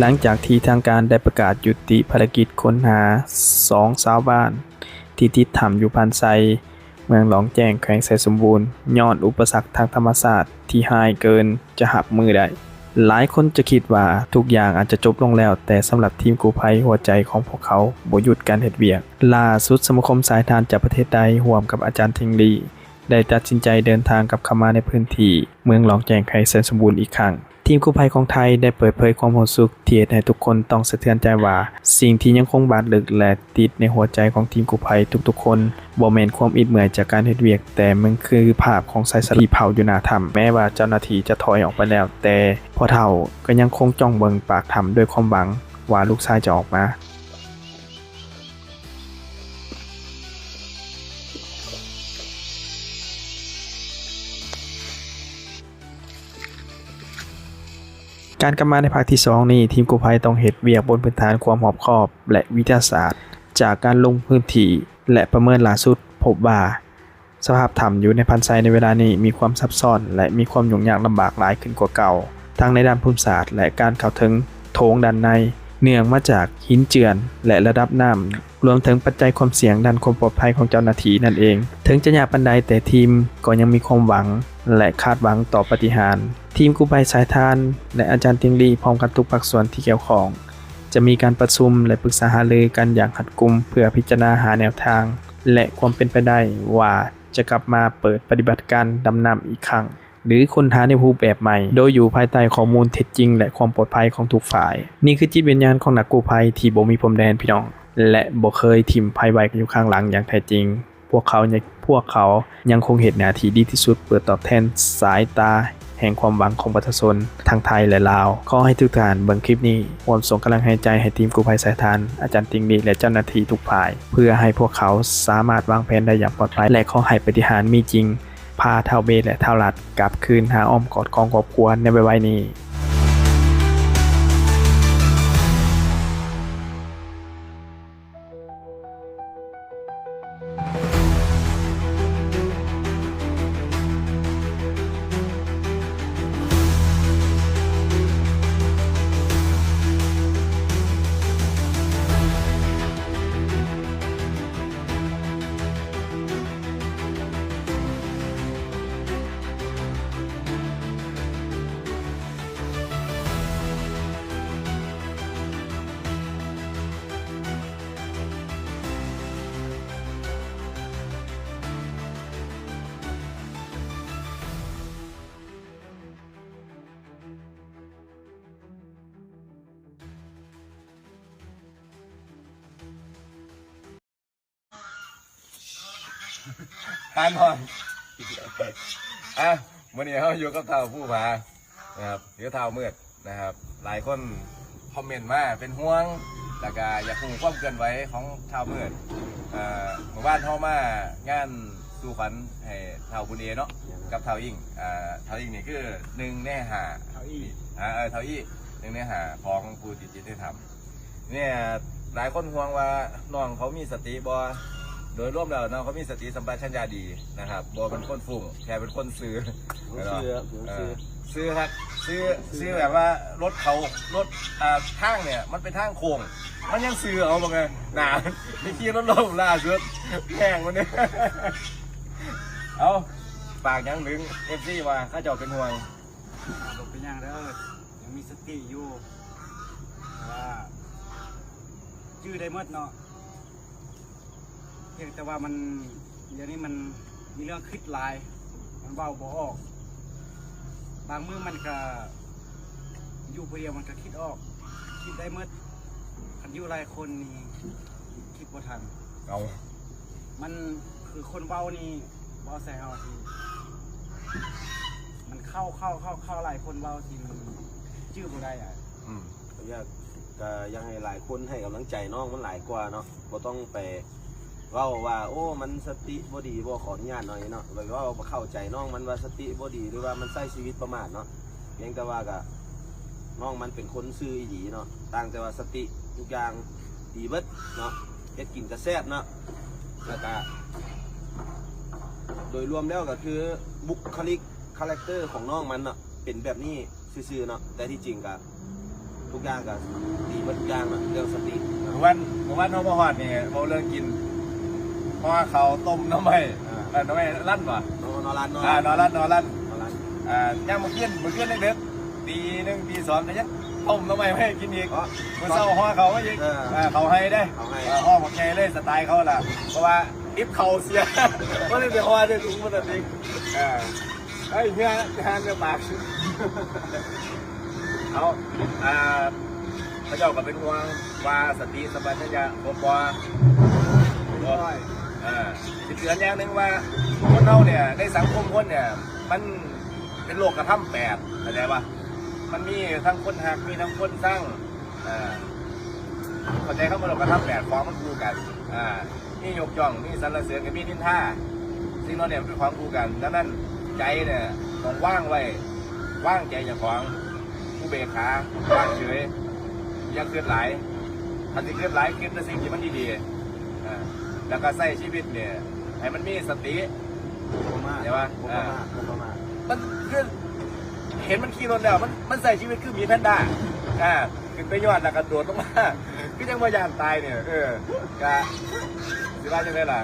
ຫຼັງຈາກທີ່ທາງການໄດ້ປະກາດຍຸຕິພາລະກິດຄົ້ນຫາສອງຊາວບ້ານທີ່ຕິດຖ້ຳຢູ່ພານໄຊ ເມືອງຫຼອງແຈ້ງ ແຂວງໄຊສົມບູນ ຍ້ອນອຸປະສັກທາງທຳມະຊາດທີ່ຮ້າຍເກີນຈະຮັບມືໄດ້. ຫຼາຍຄົນຈະຄິດວ່າທຸກຢ່າງອາດຈະຈົບລົງແລ້ວ, ແຕ່ສຳລັບທີມກູ້ໄພ, ຫົວໃຈຂອງພວກເຂົາບໍ່ຢຸດການເຮັດວຽກ. ລ່າສຸດ, ສະມາຄົມສາຍທານຈາກປະເທດໄທ ຮ່ວມກັບອາຈານທິງລີ ໄດ້ຕັດສິນໃຈເດີນທາງກັບເຂົ້າມາໃນພື້ນທີ່ເມືອງຫຼອງແຈ້ງ ແຂວງໄຊສົມບູນອີກຄັ້ງ. ທີມກູ້ໄພຂອງໄທໄດ້ເປີດເຜີຍຄວາມຮູ້ສຶກທີ່ເຮັດໃຫ້ທຸກຄົນຕ້ອງສະເທືອນໃຈວ່າ ສິ່ງທີ່ຍັງຄົງບາດລຶກ ແລະ ຕິດໃນຫົວໃຈຂອງທີມກູ້ໄພທຸກໆຄົນ ບໍ່ແມ່ນຄວາມອິດເມື່ອຍຈາກການເຮັດວຽກ, ແຕ່ມັນຄືພາບຂອງສາຍສະຫຼອງທີ່ເຜົາຢູ່ໜ້າຖ້ຳ. ແມ້ວ່າເຈົ້າໜ້າທີ່ຈະຖອຍອອກໄປແລ້ວ, ແຕ່ພໍ່ເຖົ້າກໍຍັງຄົງຈ້ອງເບິ່ງປາກຖ້ຳດ້ວຍຄວາມຫວັງວ່າລູກຊາຍຈະອອກມາ. ການກັບມາໃນພາກທີສອງນີ້, ທີມກູ້ໄພຕ້ອງເຮັດວຽກບົນພື້ນຖານຄວາມຮອບຄອບ ແລະ ວິທະຍາສາດ ຈາກການລົງພື້ນທີ່ ແລະ ປະເມີນລ່າສຸດພົບວ່າ ສະພາບຖ້ຳຢູ່ໃນພານໄຊໃນເວລານີ້ມີຄວາມຊັບຊ້ອນ ແລະ ມີຄວາມຫຍຸ້ງຍາກລຳບາກຫຼາຍຂຶ້ນກວ່າເກົ່າ, ທັງໃນດ້ານພູມສາດ ແລະ ການເຂົ້າເຖິງໂຖງດ້ານໃນ, ເນື່ອງມາຈາກຫີນເຈື່ອນ ແລະ ລະດັບນ້ຳ ລວມເຖິງປັດໄຈຄວາມສ່ຽງດ້ານຄວາມປອດໄພຂອງເຈົ້າໜ້າທີ່ນັ້ນເອງ. ເຖິງຈະຍາກປານໃດ, ແຕ່ທີມກໍຍັງມີຄວາມຫວັງ ແລະ ຄາດຫວັງຕໍ່ປາຕິຫານ. ທີມກູ້ໄພສາຍທານ ແລະ ອາຈານຕິງລີ ພ້ອມກັນທຸກພາກສ່ວນທີ່ກ່ຽວຂ້ອງ ຈະມີການປະຊຸມ ແລະ ປຶກສາຫາລືກັນຢ່າງຮັດກຸມ ເພື່ອພິຈາລະນາຫາແນວທາງ ແລະ ຄວາມເປັນໄປໄດ້ວ່າຈະກັບມາເປີດປະຕິບັດການດຳນ້ຳອີກຄັ້ງ ຫຼື ຄົ້ນຫາໃນຮູບແບບໃໝ່ ໂດຍຢູ່ພາຍໃຕ້ຂໍ້ມູນເທັດຈິງ ແລະ ຄວາມປອດໄພຂອງທຸກຝ່າຍ. ນີ້ຄືຈິດວິນຍານຂອງນັກກູ້ໄພທີ່ບໍ່ມີພົມແດນ, ພີ່ນ້ອງ, ແລະ ບໍ່ເຄີຍຖິ້ມໃຜໄວ້ຢູ່ຂ້າງຫຼັງຢ່າງແທ້ຈິງ. ພວກເຂົາຍັງ, ພວກເຂົາຍັງຄົງເຮັດໜ້າທີ່ດີທີ່ສຸດ ເພື່ອຕອບແທນສາຍຕາແຫ່ງຄວາມຫວັງຂອງປະຊາຊົນທັງໄທ ແລະ ລາວ. ຂໍໃຫ້ທຸກທ່ານເບິ່ງຄລິບນີ້ ຮ່ວມສົ່ງກຳລັງແຮງໃຈໃຫ້ທີມກູ້ໄພສາຍທານ, ອາຈານຕິງລີ ແລະ ເຈົ້າໜ້າທີ່ທຸກຝ່າຍ ເພື່ອໃຫ້ພວກເຂົາສາມາດວາງແຜນໄດ້ຢ່າງປອດໄພ ແລະ ຂໍໃຫ້ປາຕິຫານມີຈິງ ພາທ້າວເບ ແລະ ທ້າວລັດ ກັບຄືນຫາອ້ອມກອດຂອງຄອບຄົວໃນໄວໆນີ້. ທ່ານພອນ ອ່ະ ມື້ນີ້ເຮົາຢູ່ກັບທ້າວພູຜານະຄັບ ຫຼື ທ້າວມືດນະຄັບ. ຫຼາຍຄົນຄອມເມັນມາເປັນຫ່ວງ ແລ້ວກະຢາກຮູ້ຄວາມເຄື່ອນໄຫວຂອງທ້າວມືດ. ເອີ ມື້ວານເຮົາມາງານສູ່ຂວັນໃຫ້ທ້າວບຸນເອເນາະ ກັບທ້າວອິ້ງ. ເອີ ທ້າວອິ້ງນີ້ຄືໜຶ່ງໃນຫ້າ ທ້າວອີ່ ອ່າ ເອີ ທ້າວອີ່ ໜຶ່ງໃນຫ້າຂອງຜູ້ທີ່ຕິດໃນຖ້ຳ. ເນ່ຍ ຫຼາຍຄົນຫ່ວງວ່ານ້ອງເຂົາມີສະຕິບໍ່? ໂດຍລວມແລ້ວນ້ອງເຂົາມີສະຕິສຳປະຊັນຍະດີນະຄັບ ບໍ່ເປັນຄົນຟຸ້ງ ແຄ່ເປັນຄົນຊື່ ເນາະ. ຊື່ ເອີ ຊື່ ຊື່ຄັກ ຊື່ ຊື່ ຊື່ແບບວ່າລົດເຂົາ ລົດ ອ່າ ທາງເນ່ຍມັນເປັນທາງໂຄ້ງ ມັນຍັງຊື່ເອົາ ບາງເທື່ອໜ້າໄປຂີ່ລົດລົ້ມລ່າສຸດ ແຮງມັນເດ້. ເອົາ ຝາກຫຍັງເຖິງເອັຟຊີວ່າເຂົາເຈົ້າເປັນຫ່ວງ? ບໍ່ເປັນຫຍັງເດີ ຍັງມີສະຕິຢູ່ ແຕ່ວ່າຈື່ໄດ້ໝົດເນາະ ພຽງແຕ່ວ່າມັນ ດຽວນີ້ມັນມີເລື່ອງຄິດຫຼາຍ ມັນເວົ້າບໍ່ອອກ. ບາງມື້ມັນກະ ຢູ່ຜູ້ດຽວມັນກະຄິດອອກ ຄິດໄດ້ໝົດ. ຄັນຢູ່ຫຼາຍຄົນນີ້ ຄິດບໍ່ທັນ. ເອົາ ມັນຄືຄົນເວົ້ານີ້ ເວົ້າໃສ່ເຮົາທີ່ ມັນເຂົ້າ ເຂົ້າ ເຂົ້າ ເຂົ້າຫຼາຍຄົນເວົ້າທີ່ມັນຈື່ບໍ່ໄດ້ອະ. ອືມ ກໍຢາກ ກໍຢາກໃຫ້ຫຼາຍຄົນໃຫ້ກຳລັງໃຈນ້ອງມັນຫຼາຍກວ່າເນາະ ບໍ່ຕ້ອງໄປເວົ້າວ່າ ໂອ້ ມັນສະຕິບໍ່ດີບໍ່ ຂໍອະນຸຍາດໜ້ອຍເນາະ ແບບວ່າບໍ່ເຂົ້າໃຈນ້ອງມັນວ່າສະຕິບໍ່ດີ ຫຼືວ່າມັນໃຊ້ຊີວິດປະໝາດເນາະ. ພຽງແຕ່ວ່າກະ ນ້ອງມັນເປັນຄົນຊື່ອີ່ຫຼີເນາະ ຕ່າງແຕ່ວ່າສະຕິທຸກຢ່າງດີເບິດເນາະ ເຮັດກິນກະແຊບເນາະ ແລ້ວກະ ໂດຍລວມແລ້ວກະຄືບຸກຄະລິກ ຄາແຣັກເຕີຂອງນ້ອງມັນເນາະ ເປັນແບບນີ້ຊື່ໆເນາະ ແຕ່ທີ່ຈິງກະ ທຸກຢ່າງກໍດີໝົດທຸກຢ່າງເນາະ ເລື່ອງສະຕິເນາະ. ມື້ວານ ມື້ວານເຮົາມາຮອດນີ້ ເວົ້າເລື່ອງກິນ ຫໍ່ເຂົ້າຕົ້ມໜໍ່ໄມ້ ອ່າ ເອີ ໜໍ່ໄມ້ລັນບໍ່? ໜໍ່ ໜໍ່ລັນ ໜໍ່ ອ່າ ໜໍ່ລັນ ໜໍ່ລັນ ໜໍ່ລັນ ອ່າ ຍາມມື້ຄືນ ມື້ຄືນເດິກໆ ຕີໜຶ່ງ ຕີສອງ ກໍຍັງຕົ້ມໜໍ່ໄມ້ມາໃຫ້ກິນອີກ. ອໍ ມື້ເຊົ້າຫໍ່ເຂົ້າມາອີກ ເອີ ອ່າ ເຂົ້າໄຮ່ເດ້ ເຂົ້າໄຮ່ ອ່າ ຫໍ່ບັກໃຫຍ່ເລີຍ ສະໄຕເຂົາລະ ເພາະວ່າ ຕິບເຂົ້າເສຍ ບໍ່ໄດ້ໄປຫໍ່ເດ້ ທຸກມື້ນັ້ນເອງ ອ່າ ເອີຍ ເຫື່ອ ຫາເຫື່ອປາກ ເອົາ ອ່າ ເຂົາເຈົ້າກໍເປັນຫ່ວງວ່າສະຕິສຳປະຊັນຍະຄົບບໍ່ ຄົບ ເອີ ຊິເຕືອນຢ່າງໜຶ່ງວ່າ ຄົນເຮົາເນ່ຍ ໃນສັງຄົມຄົນເນ່ຍ ມັນເປັນໂລກກະທຳແປດ ເຂົ້າໃຈບໍ່? ມັນມີທັງຄົນຮັກ ມີທັງຄົນຊັງ ເອີ ເຂົ້າໃຈຄຳວ່າໂລກກະທຳແປດ ຂອງມັນຄູ່ກັນ ອ່າ ມີຍົກຍ້ອງ ມີສັນລະເສີນ ກໍມີນິນທາ ສິ່ງເຫຼົ່ານີ້ມັນເປັນຂອງຄູ່ກັນ. ດັ່ງນັ້ນ ໃຈເນ່ຍຕ້ອງວາງໄວ້ ວາງໃຈເຈົ້າຂອງ ອຸເບກຂາ ວາງເສີຍ ຢ່າຄິດຫຼາຍ. ຄັນຊິຄິດຫຼາຍ ຄິດແຕ່ສິ່ງທີ່ມັນດີໆ ອ່າ ແລ້ວກໍໃຊ້ຊີວິດເນ່ຍໃຫ້ມັນມີສະຕິ ບໍ່ປະໝາດ ເຫັນບໍ່? ບໍ່ປະໝາດ ອ່າ ບໍ່ປະໝາດ. ມັນຄືເຫັນມັນຂີ່ລົດແລ້ວ ມັນ ມັນໃຊ້ຊີວິດຄືໝີແພນດ້າ ອ່າ ຂຶ້ນໄປຍອດແລ້ວກະໂດດລົງມາ ຄືຈັ່ງບໍ່ຢ້ານຕາຍນີ້. ເອີ ກະຊິວ່າຈັ່ງໃດລະ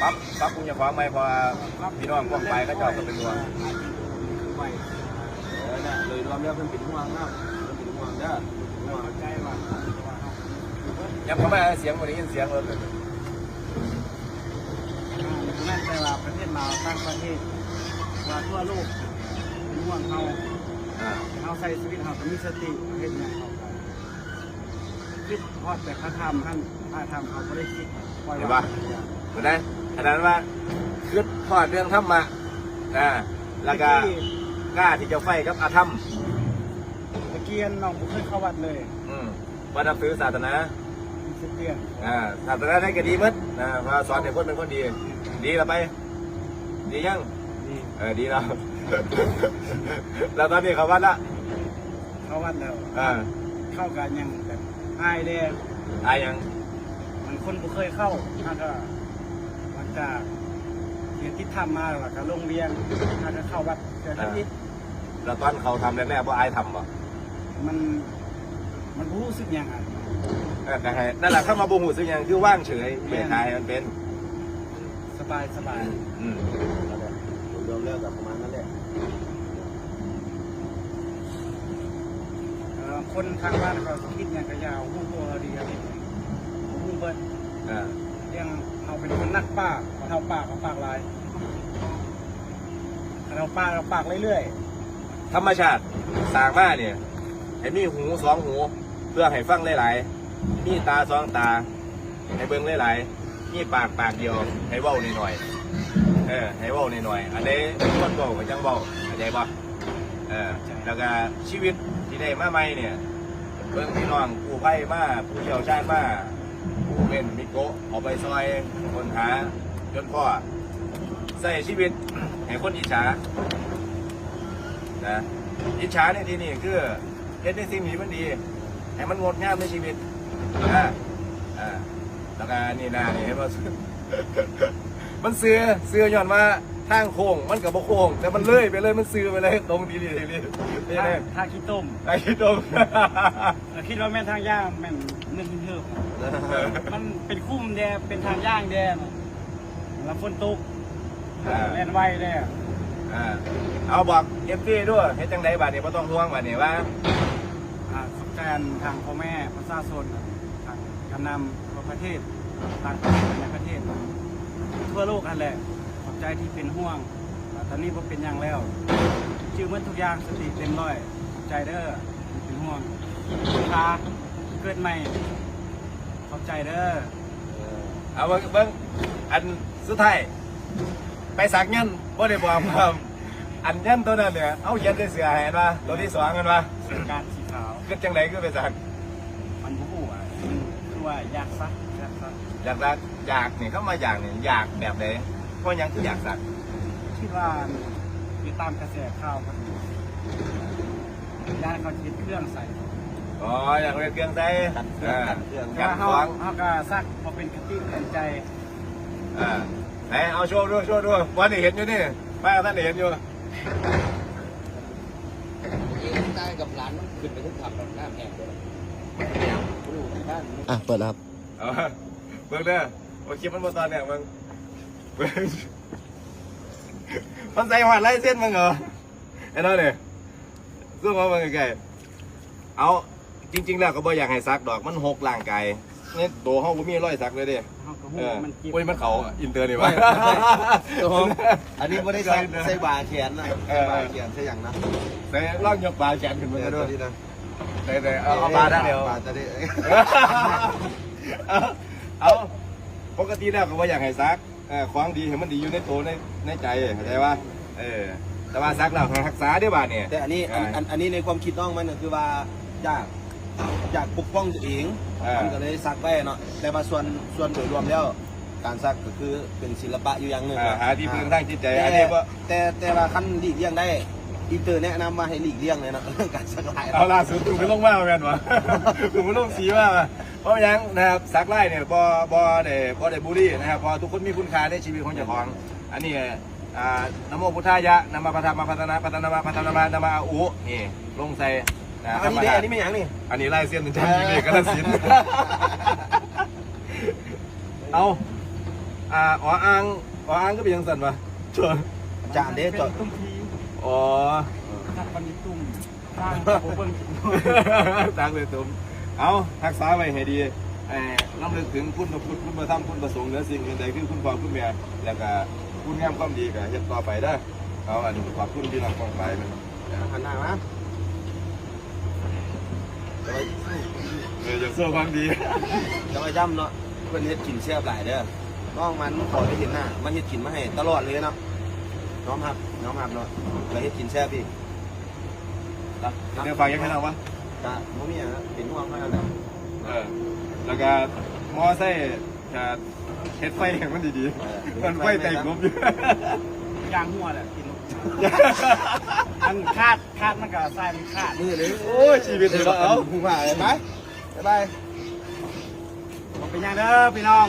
ປັບ ປັບປຸງເຈົ້າຂອງໃໝ່ ເພາະວ່າພີ່ນ້ອງປ້ອງປາຍເຂົາເຈົ້າກໍເປັນຫ່ວງ. ເອີ ນະ ໂດຍລວມແລ້ວເພິ່ນເປັນຫ່ວງເນາະ ເພິ່ນເປັນຫ່ວງເດີ ເປັນຫ່ວງ. ເຂົ້າໃຈວ່າ ຍັບເຂົ້າມາ ສຽງບໍ່ໄດ້ຍິນສຽງເລີຍ. ອ່າ ບໍ່ແມ່ນແຕ່ວ່າປະເທດລາວ ຕ່າງປະເທດ ວ່າທົ່ວໂລກເປັນຫ່ວງເຮົາ ອ່າ ເຮົາໃຊ້ຊີວິດເຮົາກໍມີສະຕິ ເຮັດຫຍັງເຮົາກໍຄິດຮອດແຕ່ພະທຳຫັ້ນ ພະທຳເຮົາບໍ່ໄດ້ຄິດ ປ່ອຍວ່າ ເຫັນບໍ່? ເຫັນໄດ໋ ຂະໜາດວ່າຄິດຮອດເລື່ອງທຳມະ ອ່າ ແລ້ວກໍກ້າທີ່ຈະໄຟກັບອະທຳ. ຕະກີ້ນ້ອງບໍ່ເຄີຍເຂົ້າວັດເລີຍ ອືມ ວ່ານັບຖືສາສະໜາຄຣິສຕຽນ ອ່າ ສາສະໜາໃດກໍດີໝົດນະ ວ່າສອນໃຫ້ຄົນເປັນຄົນດີ ດີລະໄປ ດີຍັງ? ດີ ເອີ ດີແລ້ວ ແລ້ວຕອນນີ້ເຂົ້າວັດລະ? ເຂົ້າວັດແລ້ວ ອ່າ ເຂົ້າກໍຍັງແບບອາຍແດ່. ອາຍຫຍັງ? ມັນຄົນບໍ່ເຄີຍເຂົ້າ ຫາກະ ຫຼັງຈາກທີ່ຕິດຖ້ຳມາ ແລ້ວກໍລົງວຽງ ຫາກະເຂົ້າວັດເທື່ອທຳອິດ. ແລ້ວຕອນເຂົ້າຖ້ຳແລກໆ ບໍ່ອາຍຖ້ຳບໍ່? ມັນ ມັນບໍ່ຮູ້ສຶກຫຍັງອະ. ເອີ ກໍໃຫ້ ນັ້ນລະ ຄຳວ່າບໍ່ຮູ້ສຶກຫຍັງ ຄືວາງເສີຍ ແມ່ນ ເບກກາຍໃຫ້ມັນເປັນ ສະບາຍ ສະບາຍ. ອືມ ລວມແລ້ວກໍປະມານນັ້ນແຫຼະ. ເອີ ຄົນທາງບ້ານເຂົາຊິຄິດຫຍັງກໍຢ່າ ຮູ້ຕົວເຮົາດີ ເຮົາເຮັດຫຍັງ ຮູ້ເບິດ. ເອີ ຢ່າງເຮົາເປັນຄົນນັກປາກ ເຮົາປາກ ເຮົາປາກຫຼາຍ ຄັນເຮົາປາກ ເຮົາປາກເລື້ອຍໆ. ທຳມະຊາດສ້າງມານີ້ ໃຫ້ມີຫູສອງຫູ ເພື່ອໃຫ້ຟັງຫຼາຍໆ, ມີຕາສອງຕາ ໃຫ້ເບິ່ງຫຼາຍໆ, ມີປາກປາກດຽວ ໃຫ້ເວົ້າໜ້ອຍໆ. ເອີ ໃຫ້ເວົ້າໜ້ອຍໆ ອັນໃດຄວນເວົ້າກໍຈັ່ງເວົ້າ ເຂົ້າໃຈບໍ່? ເອີ ແລ້ວກໍຊີວິດທີ່ໄດ້ມາໃໝ່ນີ້ ເບິ່ງພີ່ນ້ອງກູ້ໄພມາ ຜູ້ຊ່ຽວຊານມາ ຜູ້ເປັນມິໂກະ ເອົາໄປຊ່ອຍຄົ້ນຫາຈົນພໍ ໃຊ້ຊີວິດໃຫ້ຄົນອິດສານະ. ອິດສາໃນທີ່ນີ້ຄື ເຮັດໃນສິ່ງທີ່ມັນດີ ໃຫ້ມັນງົດງາມໃນຊີວິດນະ. ອ່າ ແລ້ວກະນີ້ນະ ນີ້ເຫັນບໍ່? ມັນຊື່ ຊື່ຍ້ອນວ່າທາງໂຄ້ງມັນກະບໍ່ໂຄ້ງ ແຕ່ມັນເລີຍໄປເລີຍ ມັນຊື່ໄປເລີຍ ຕົງດີໆ ນີ້ ທ່າຂີ້ຕົມ ທ່າຂີ້ຕົມ. ກະຄິດວ່າແມ່ນທາງຍ່າງ ແມ່ນໜຶ່ງເຫີບ ມັນເປັນຂຸມແດ່ ເປັນທາງຍ່າງແດ່. ລະຝົນຕົກ ອ່າ ແລ່ນໄວແດ່. ອ່າ ເອົາບອກເອັຟຊີດູ ເຮັດຈັ່ງໃດບາດນີ້ ບໍ່ຕ້ອງຫ່ວງບາດນີ້ວ່າ ອ່າ ຂອບໃຈທາງພໍ່ແມ່ປະຊາຊົນ ທາງການນຳທົ່ວປະເທດ ຕ່າງປະເທດ ໃນປະເທດ ທົ່ວໂລກຫັ້ນແຫຼະ ຂອບໃຈທີ່ເປັນຫ່ວງ. ອ່າ ຕອນນີ້ບໍ່ເປັນຫຍັງແລ້ວ ຈື່ໝົດທຸກຢ່າງ ສະຕິເຕັມຮ້ອຍ. ຂອບໃຈເດີທີ່ເປັນຫ່ວງ ພາເກີດໃໝ່. ຂອບໃຈເດີ. ເອົາເບິ່ງ ເບິ່ງ ອັນສຸດທ້າຍ ໄປສັກຍັນ ບໍ່ໄດ້ບອກວ່າ ອັນຍັນໂຕນັ້ນເນ່ຍ ເຮົາຂຽນໃສ່ເສື້ອໃຫ້ ເຫັນບໍ່? ໂຕທີສອງ ເຫັນບໍ່? ເສື້ອການສີຂາວ. ຄິດຈັ່ງໃດຄືໄປສັກ? ມັນບໍ່ຮູ້ວ່າ ມັນຄືວ່າຢາກສັກ ຢາກສັກ ຢາກສັກ. ຢາກນີ້ ຄຳວ່າຢາກນີ້ ຢາກແບບໃດ? ເພາະຫຍັງຄືຢາກສັກ? ຄິດວ່າຕິດຕາມກະແສຂ່າວ ຢ້ານເຂົາຊິເຮັດເຄື່ອງໃສ່. ອໍ ຢາກເຮັດເຄື່ອງໃສ່ ກັນເຄື່ອງ ເອີ ກັນເຄື່ອງ ແຕ່ວ່າເຮົາ ກັນຂອງ ເຮົາກໍສັກເພື່ອເປັນຄະຕິເຕືອນໃຈ. ອ່າ ໄປເອົາໂຊດູ ໂຊດູ ບໍ່ໄດ້ເຫັນຢູ່ນີ້ ໄປເອົາ ທ່ານໄດ້ເຫັນຢູ່. ຕ່າງກັບຫຼານມັນຂຶ້ນໄປເທິງຖ້ຳດອກ ນ້ຳແຫ້ງໂພດ. ບໍ່ຮູ້ ບ້ານ ອ່ະ ເປີດແລ້ວຄັບ. ເອົາ ເບິ່ງເດີ ໂອ ຄລິບມັນບໍ່ຕໍ່ເນື່ອງ ເບິ່ງ ເບິ່ງ ມັນໃສ່ຮອດລາຍເຊັນເບິ່ງເອົາ ເຫັນບໍ່ນີ້? ຊູມເອົາເບິ່ງໃກ້ໆ ເອົາ ຈິງໆແລ້ວກໍບໍ່ຢາກໃຫ້ສັກດອກ ມັນຫົກຮ່າງກາຍ ໃນໂຕເຮົາບໍ່ມີຮອຍສັກເລີຍເດ້. ເຮົາກໍຮູ້ ເອີ ວ່າມັນເຈັບ ໂອ້ຍ ມັນເຂົ້າອິນເຕີນີ້ຫວາ? ໂຕເຮົາ ອັນນີ້ບໍ່ໄດ້ໃສ່ ໃສ່ບ່າແຂນນະ ເອີ ໃສ່ບ່າແຂນໃສ່ຫຍັງນະ. ໃສ່ ລອງຍົກບ່າແຂນຂຶ້ນມາ ເອີ ເດີ ຕົວນີ້ນະ ໄດ້ໆ ເອົາ ເອົາບ່າດ້ານດຽວ ບ່າຕົວນີ້ ເອົາ ເອົາ ປົກກະຕິແລ້ວກໍບໍ່ຢາກໃຫ້ສັກ ເອີ ຂອງດີໃຫ້ມັນດີຢູ່ໃນໂຕ ໃນ ໃນໃຈ ເຂົ້າໃຈບໍ່? ເອີ ແຕ່ວ່າສັກແລ້ວໃຫ້ຮັກສາເດ້ບາດນີ້. ແຕ່ອັນນີ້ ອ່າ ອັນ ອັນ ອັນນີ້ໃນຄວາມຄິດນ້ອງມັນກໍຄືວ່າ ຢາກ ຢາກປົກປ້ອງຕົວເອງ ເອີ ມັນກໍເລີຍສັກໄວ້ເນາະ. ແຕ່ວ່າສ່ວນ ສ່ວນໂດຍລວມແລ້ວ ການສັກກໍຄືເປັນສິລະປະຢູ່ຢ່າງໜຶ່ງ ອ່າ ເນາະ ຫາທີ່ ອ່າ ເພິ່ງທາງຈິດໃຈ. ແຕ່ ອັນນີ້ບໍ່ ແຕ່ ແຕ່ວ່າຄັນຫຼີກລ່ຽງໄດ້ ອີເຕີແນະນຳວ່າໃຫ້ຫຼີກລ່ຽງເລີຍເນາະ ເລື່ອງການສັກລາຍ. ເອົາ ລ່າສຸດເພິ່ງໄປລົງມາແມ່ນບໍ່? ເພິ່ງໄປລົງສີມາ. ເພາະຫຍັງນະຄັບ ສັກລາຍນີ້ບໍ່ ບໍ່ໄດ້ ບໍ່ໄດ້ບູລີນະຄັບ ເພາະວ່າທຸກຄົນມີຄຸນຄ່າໃນຊີວິດຂອງເຈົ້າຂອງ. ອັນນີ້ ອ່າ ນະໂມພຸດທາຍະ ນະມະ ພະທະມະ ພັດທະນະ ພັດທະນະມະ ພັດທະນະມະ ນະມະ ອະ ອຸ ນີ້ລົງໃສ່ນະ. ອັນນີ້ເດ້ ອັນນີ້ແມ່ນຫຍັງນີ້? ອັນນີ້ລາຍເຊັນອາຈານ ເອີ ຍິງເດດ ກາລະສິນ. ເອົາ ອ່າ ອອ່າງ ອອ່າງຄືເປັນຈັ່ງຊັ້ນວະ? ອາຈານເດ້ ເປັນ ເຈາະ ຕຸ້ມທີ ອໍ ສັກບັນດິດຕຸ້ມ ສ້າງໂອເບິ່ງ ສ້າງເລີຍຕຸ້ມ. ເອົາ ຮັກສາໄວ້ໃຫ້ດີ ໃຫ້ລຳລຶກເຖິງຄຸນພະພຸດ ຄຸນພະທຳ ຄຸນພະສົງ ເໜືອສິ່ງອື່ນໃດຄືຄຸນພໍ່ຄຸນແມ່ ແລ້ວກະຄຸນງາມຄວາມດີກະເຮັດຕໍ່ໄປເດີ. ເອົາ ອັນນີ້ຂອບຄຸນພີ່ນ້ອງປ້ອງປາຍເພິ່ນ ຫັນໜ້າມາ ເອີ ຢາກໂຊຄວາມດີ. ແຕ່ວ່າຢ້ຳເນາະ ເພິ່ນເຮັດກິນແຊບຫຼາຍເດີ. ນ້ອງມັນຂໍໄດ້ເຫັນໜ້າ ມັນເຮັດກິນມາໃຫ້ຕະຫຼອດເລີຍເນາະ. ຍອມຮັບ ຍອມຮັບເນາະ ແລ້ວເຮັດກິນແຊບອີກ. ເດີ ຝາກຫຍັງໃຫ້ນ້ອງວະ? ກະບໍ່ມີຫຍັງ ເປັນຫ່ວງເທົ່ານັ້ນແຫຼະ. ເອີ ແລ້ວກະມໍໃຊ້ ກະເຮັດໄຟໃຫ້ມັນດີໆ ເອີ ມັນໄຟແຕກລົບຢູ່. ຢາງຫົວແຫຼະ ກິນ ອັນຄາດ ຄາດມັນກະສາຍມັນຂາດ. ມື້ນີ້ ໂອ້ຍ ຊີວິດເຮົາ ເອົາ ຫູມາ ໄປ ບາຍບາຍ ບໍ່ເປັນຫຍັງເດີພີ່ນ້ອງ.